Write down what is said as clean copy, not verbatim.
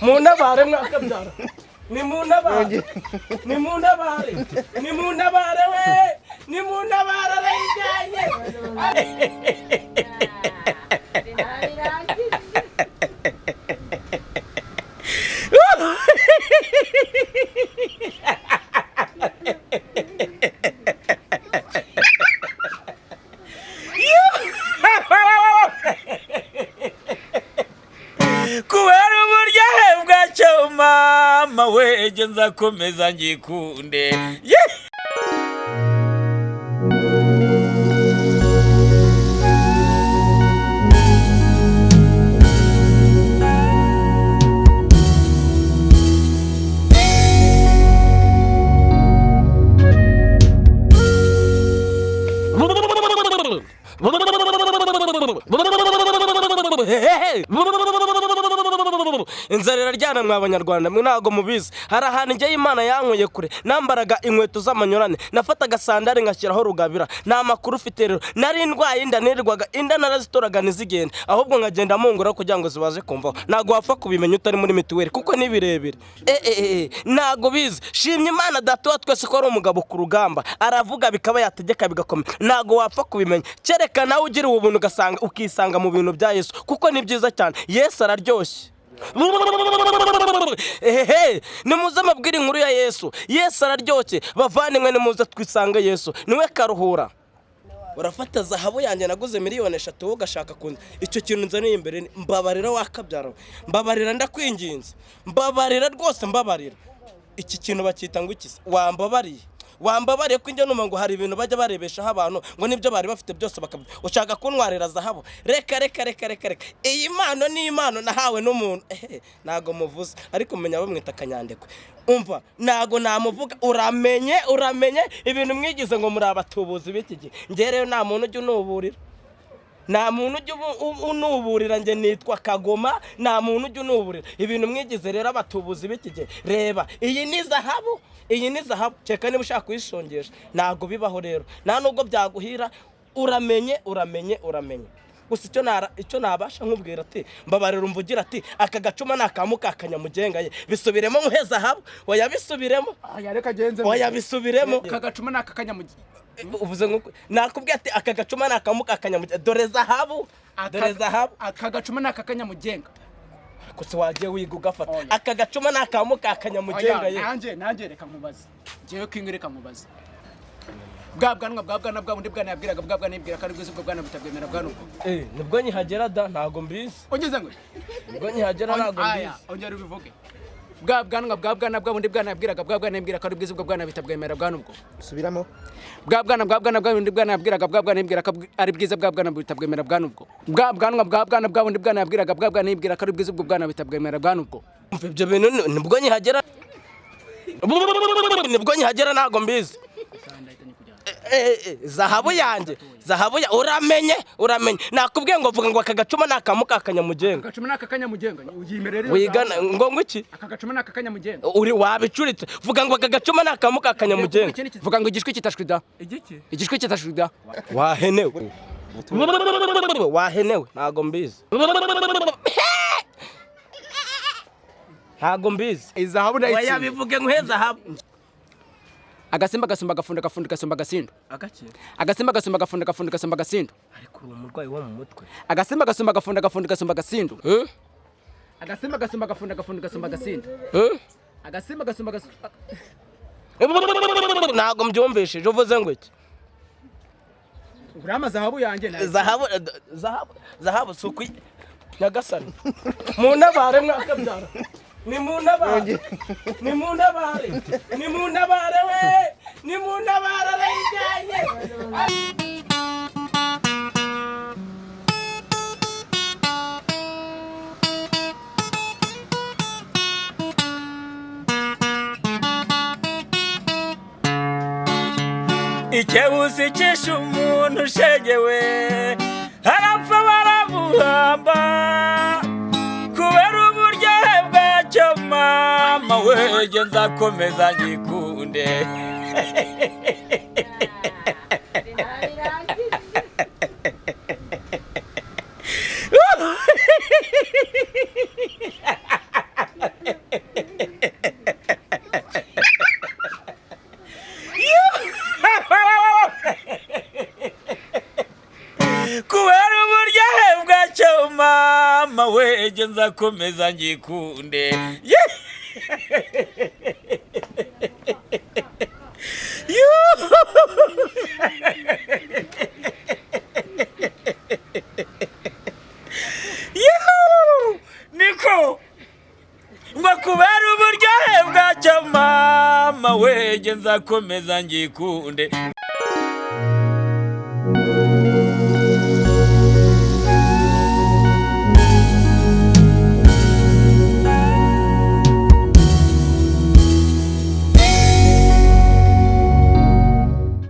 Muntabare mwakabyara, nimuntabare, nimuntabare, nimuntabare we, nimuntabare, arayijyanye. Kubera uburyohe bwacyo mama we, nzakomeza ngikunde. Ye! Inzara iraryana mwa Banyarwanda mwe, ntabwo mubizi. Hari ahantu njyewe Imana yankuye kure. Nambaraga inkweto z'amanyurane, nafataga sandari ngashyiraho rugabira. Nta makuru ufite rero, nari ndwaye inda, nirirwaga inda narazitoraga ntizigende, ahubwo nkagenda mungura kugira ngo zibaze kumvaho. Ntabwo wapfa kubimenya utari muri mituweli kuko ni birebire. Ntabwo bizi. Shimye Imana Data wa twese ko ari umugabo ku rugamba, aravuga bikaba, yategeka bigakomera. Ntabwo wapfa kubimenya kereka nawe ugira ubu buntu ugasanga ukisanga mu bintu bya Yesu, kuko ni byiza cyane. Yesu araryoshye. Ehehe, nimuze amabwire inkuru ya Yesu. Yesu araryoshye bavandimwe, nimuze twisange Yesu, niwe karuhura. Urafata zahabu yanjye naguze miliyoni 3, wowe ugashaka kunza icyo kintu nzaniye imbere. Mbabarira wakabyara, mbabarira, ndakwinginze, mbabarira rwose, mbabarira. Iki kintu bacyita ngo iki se? Wambabariye, wambabariye ko njya numva ngo hari ibintu bajya barebeshaho abantu ngo nibyo bari bafite byose bakabya. Ushaka kuntwarira zahabu? Reka reka reka reka reka, iyi mpano ni impano nahawe n'umuntu. Ehe, ntago muvuze ariko menya bamwita Kanyandekwe. Umva, ntago namuvuga. Uramenye, uramenye ibintu mwigize ngo muri abatubuzi b'iki gihe. Njye rero nta muntu ujya unuburira, nta muntu ujya unuburira. Njye nitwa Kagoma, nta muntu ujya unuburira. Ibintu mwigize rero abatubuzi b'iki gihe. Reba, iyi ni zahabu, iyi ni zahabu. Kereka niba ushaka kuyishongesha. Ntabwo bibaho rero, nta nubwo byaguhira. Uramenye, uramenye, uramenye. Gusa icyo nabasha nkubwira ati mbabarira, umvugira ati aka gacuma ni aka mukakanyamugenga ye. Bisubiremo nkuhe zahabu. Oya, bisubiremo. Aya, reka genze. Oya, bisubiremo. Aka gacuma ni aka kanyamugenga. Uvuze nk'uko nakubwiye ati aka gacuma ni aka mukakanyamugenga. Dore zahabu, dore zahabu. Aka gacuma ni aka kanyamugenga. Gusa wagiye wiga ugafata. Oya. Aka gacuma ni aka mukakanyamugenga Oya, ye. Nanjye reka nkubaze. Njyewe kingi, reka nkubaze. Bwa bwanwa bwa bwana bwa bundi bwana yabwiraga bwa bwana yibwira ko ari bwiza, ubwo bwana butabwemera bwana ubwo. Eh, nibwo nkihagera da, ntago mbizi. Ugeze ngo Nibwo nkihagera, ntago Aya, mbizi. ongera ubivuge. Bwa bwanwa bwa bwana bwa bundi bwana yabwiraga bwa bwana yibwira ko ari bwiza, ubwo bwana bitabwemera bwana ubwo. Subiramo. Bwa bwana bwa bwana bwa bundi bwana yabwiraga bwa bwana yibwira ko ari bwiza, bwa bwana bitabwemera bwana ubwo. Bwa bwanwa bwa bwana bwa bundi bwana yabwiraga bwa bwana yibwira ko ari bwiza, ubwo bwana bitabwemera bwana ubwo. Umva, ibyo bintu nibwo nkihagera, nibwo nkihagera, ntago mbizi. Zahabu yanjye, zahabu ya, uramenye, uramenye. Nakubwiye ngo vuga ngo aka gacuma ni aka mukakanyamugenga. Aka gacuma ni aka kanyamugenga. Uyimerere. Wigana ngo iki? Aka gacuma ni aka kanyamugenga. Uri wabicuritse. Vuga ngo aka gacuma ni aka mukakanyamugenga. Vuga ngo igishwi kitashwi da. Igiki? Igishwi kitashwi da. Wahenewe, wahenewe, ntago mbizi, ntago mbizi. Izahabu. Oya, bivuge nkuhe zahabu. Agasimba gasumba agafunda, agafunda gasumba agasindu. Agaki? Agasimba gasumba agafunda, agafunda gasumba agasindu. Ariko uri umurwayi wo mu mutwe. Agasimba gasumba agafunda, agafunda gasumba agasindu. Eh? Agasimba gasumba agafunda, agafunda gasumba agasindu. Eh? Agasimba gasumba gasumba. Ntago mbyumvishije. Uvuze ngo iki? Urama zahabu yanjye nayo. Zahabu, zahabu, zahabu si ukwi. Nyagasani, muntabare mwakabyara, nimuntabare, nimuntabare, nimuntabare we, nimuntabare, arayijyanye. Ikebusi cyishe umuntu ushegewe, arapfa baramuhamba kubera uburyohe bwacyo mama we, nzakomeza ngikunde. Mama we, jye nzakomeza ngikunde. Ye! Yuhu! Yuhu! Niko ngo kubera uburyohe bwacyo, mama we, jye nzakomeza ngikunde.